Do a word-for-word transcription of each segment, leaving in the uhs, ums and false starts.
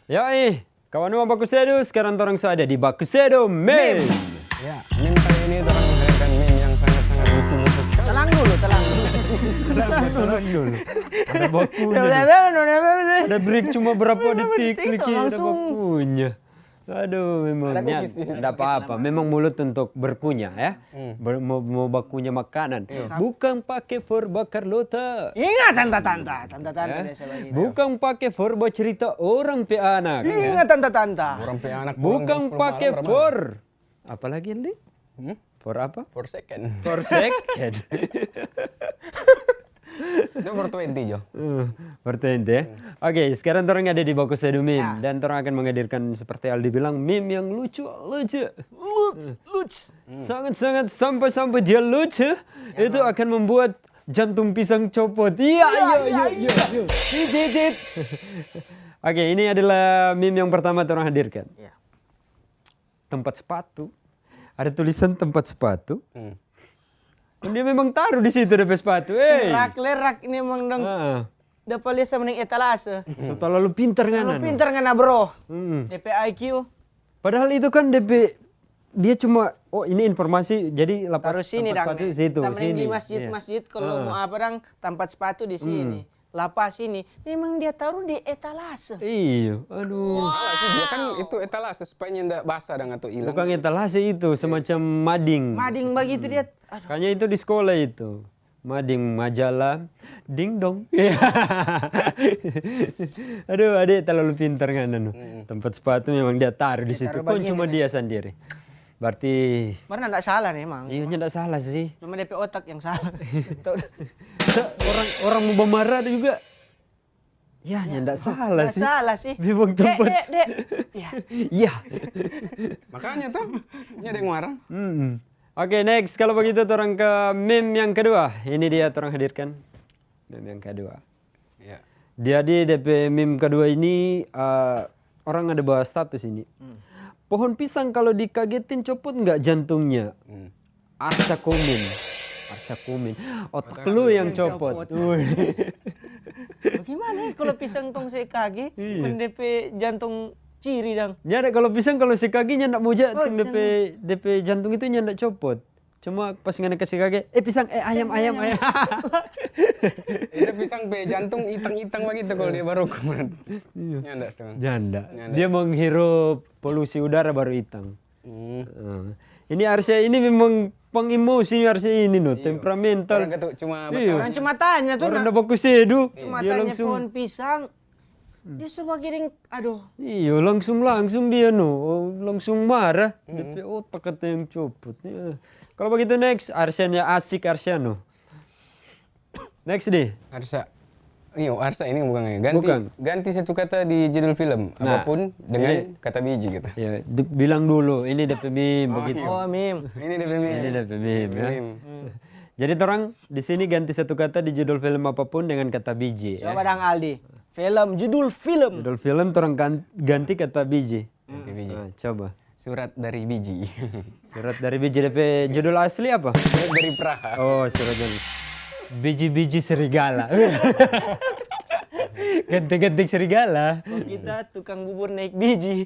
Yoi, kawan, Baku Sedu, sekarang torang so ada di Baku Sedu Meme. Ya, meme kali ini torang hadirkan meme yang sangat-sangat lucu-lucu sekali. Tenang dulu, tenang dulu. Tenang dulu. Ada bakunya. Ada break cuma berapa detik, klik, ada bakunya. Aduh, memang. Ada cookies di situ. Nda apa-apa, memang mulut untuk berkunyah, ya. Hmm. Ber-, mau, mau bakunya makanan. Iya. Bukan pake for bakar lota. Ingat, tanta-tanta, tanta-tanta. Ya? Biasa bagitu. Bukan pake for bacerita orang pe anak, ya. Ingat, tanta-tanta. Orang pe anak pulang jam sepuluh malam. Bukan pake for. Apalagi, Li? Hmm? For apa? For second. For second. Itu for twenty, Jo. Eh, for twenty, ya. Hmm. Oke, sekarang torang ada di Baku Sedu Meme. Ya. Dan torang akan menghadirkan, seperti Aldi bilang, meme yang lucu, lucu. Lucu, lucu. Hmm. Sangat-sangat sampai-sampai dia lucu. Ya, itu akan membuat jantung pisang copot. Iya, iya, iya, iya, iya. Tit, tit, tit. Oke, ini adalah meme yang pertama torang hadirkan. Iya. Tempat sepatu. Ada tulisan tempat sepatu. Hmm. Dia memang taruh di situ depe sepatu, eh. Rak lerak ini emang dong. Heeh. Dapa lia sama deng etalase. So terlalu pintar ngana. Terlalu pintar ngana, bro. Hmm. Depe I Q. Padahal itu kan depe, dia cuma, oh, ini informasi, jadi lapas taruh sini tempat dang, sepatu di situ, sama deng di sini. Masjid-masjid, iya. Kalau mau apa dang, tempat sepatu di sini. Hmm. Lapas ini, memang dia taruh di etalase. Iyo, aduh. Salah sih, dia kan itu etalase supaya nyanda basah dang atau ilang. Bukan etalase itu, semacam mading. Mading bagitu dia. Aduh. Kayaknya itu di sekolah itu. Mading, majalah, ding dong. Aduh, ade terlalu pintar ngana, no. Mm-mm. Tempat sepatu memang dia taruh di situ. Dia taruh bagian itu. Kong cuma dia sendiri. Berarti mana ndak salah nih, emang. Iya, ndak salah sih. Cuma depe otak yang salah. Orang, orang mau bamarah juga. Ya, ya, ndak salah sih. Ndak salah sih. Memang tempat. Dek, dek, dek. Iya. Iya. Makanya tuh, nya deng marah. Mm-mm. Oke, next. Kalau begitu, torang ke meme yang kedua. Ini dia torang hadirkan. Meme yang kedua. Ya. Jadi, depe meme kedua ini, eh, orang ada bawa status ini. Hmm. Pohon pisang kalau dikagetin copot nggak jantungnya? Hmm. Arsa komen. Arsa komen. Otak lu yang copot. Otak lu yang copot. Woi. Bagaimana ya kalau pisang tong se kage, iya, bukan depe jantung ciri dang? Nyanda, kalau pisang kalau se kage nyanda mo ja, oh, depe, depe jantung itu nyanda copot. Cuma pas ngana kase kage, "Eh, pisang, eh, ayam, ayam, ayam." Itu pisang pe jantung itang-itang bagitu kalau dia baru kumat. Iya. Nyanda, setengah. Nyanda. Nyanda. Dia menghirup polusi udara baru itang. Hmm. Eh, ini Arsya ini memang pang emosi ni Arsya ini, no, temperamental. Iyo. Orang kata cuma, iyo, bertanya. Orang cuma tanya tu, orang nah. Nda baku sedu. Iyo. Cuma tanya pohon pisang. Hmm. Dia so bagiring, aduh. Iyo, langsung, langsung dia, no. Oh, langsung marah. Hmm. Depe otak kata yang copot. Ya. Kalau begitu next, Arsya nya asik, Arsya, no. Next, di. Arsya. Iyo, Arsya ini bukan, ya. Ganti, bukan. Ganti satu kata di judul film. Nah, apapun dengan kata biji gitu. Ya, di-, bilang dulu, ini depe meme begitu. Oh, meme. Ini depe meme. Ini depe meme, ya. Meme. Hmm. Jadi, torang di sini ganti satu kata di judul film apapun dengan kata biji, ya. Coba dang, Aldi. Film, judul film. Judul film torang gan-, ganti kata biji. Ganti biji. Nah, coba. Surat dari biji. Surat dari biji, depe judul asli apa? Surat dari Praha. Oh, surat dari biji-biji serigala. Genting-genting serigala. Oh, kita tukang bubur naik biji.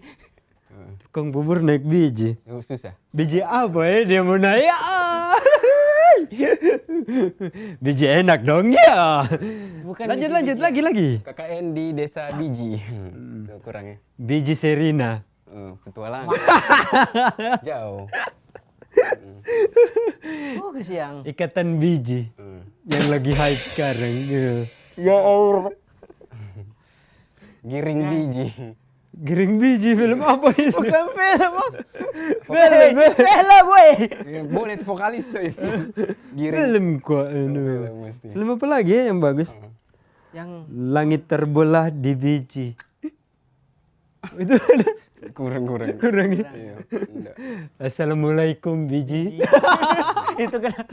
Tukang bubur naik biji. Su-, susah. Biji apa, eh, dia mau naik? Ah. Biji enak dong, ya. Bukan biji-biji. Lanjut, lanjut, lagi, lagi. K K N di Desa Biji. Hmm. Tuh, kurang, ya. Biji Serina. Eh, petualang. Jauh. Oh, kasiang. Ikatan biji. Hmm. Yang lagi hype sekarang, gitu. Ya Allah. Giring biji. Giring biji, film apa itu? Bukan film, ah. Film, film. Film, woi. Ya, boleh vokalis tuh itu. Giring. Film kok, aduh. Film mesti. Film apa lagi ya yang bagus? Hmm. Yang Langit Terbelah di Biji. Itu ada. Kurang, kurang. Kurang, ya? Iya, enggak. Assalamualaikum, biji. Itu kan.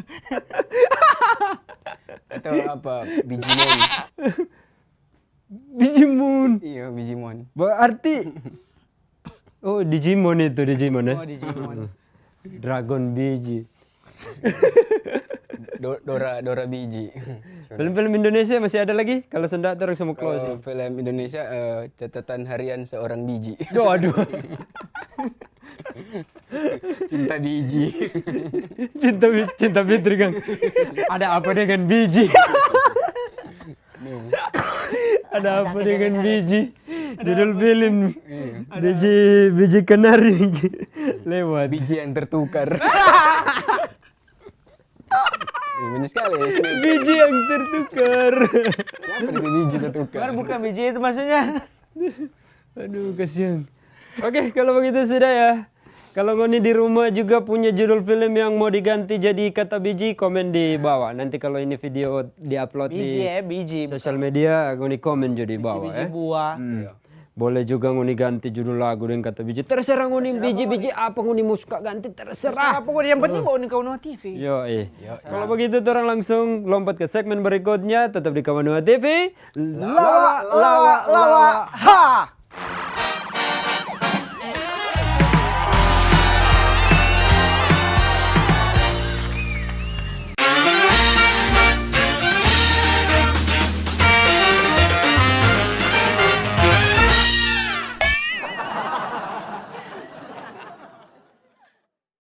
Atau apa, Digimon. Digimon. Iya, Digimon. Berarti, oh, Digimon itu, Digimon, ya? Oh, Digimon. Dragon biji. Do- Dora Dora Biji. Film-film Indonesia masih ada lagi? Kalau senda, torang semua Kalau closing. Film Indonesia, eh, catatan harian seorang biji. Duh, aduh. Cinta biji. Cinta Bi- Cinta Fitri, Kang. Ada apa dengan biji? Ada apa dengan biji? Judul film. Biji, biji kenari. Lewat. Biji yang tertukar. Ih, banyak sekali ya. Biji yang tertukar. Kenapa itu biji tertukar? Kan bukan biji itu maksudnya. Aduh, kasihan. Oke, kalau begitu sudah ya. Kalau ngoni di rumah juga punya judul film yang mau diganti jadi kata biji, komen di bawah. Nanti kalau ini video diupload Biji di ya, biji. Sosial media, ngoni komen jo di bawah Biji ya. Buah. Hmm. Boleh juga ngoni ganti judul lagu dengan kata biji. Terserah ngoni biji-biji apa ngoni mau suka ganti, terserah. Apa kok yang penting bawa nih kau T V. Yo, eh. Kalau begitu, orang langsung lompat ke segmen berikutnya. Tetap di Kawanua T V. Lawa, lawa, lawa. Ha.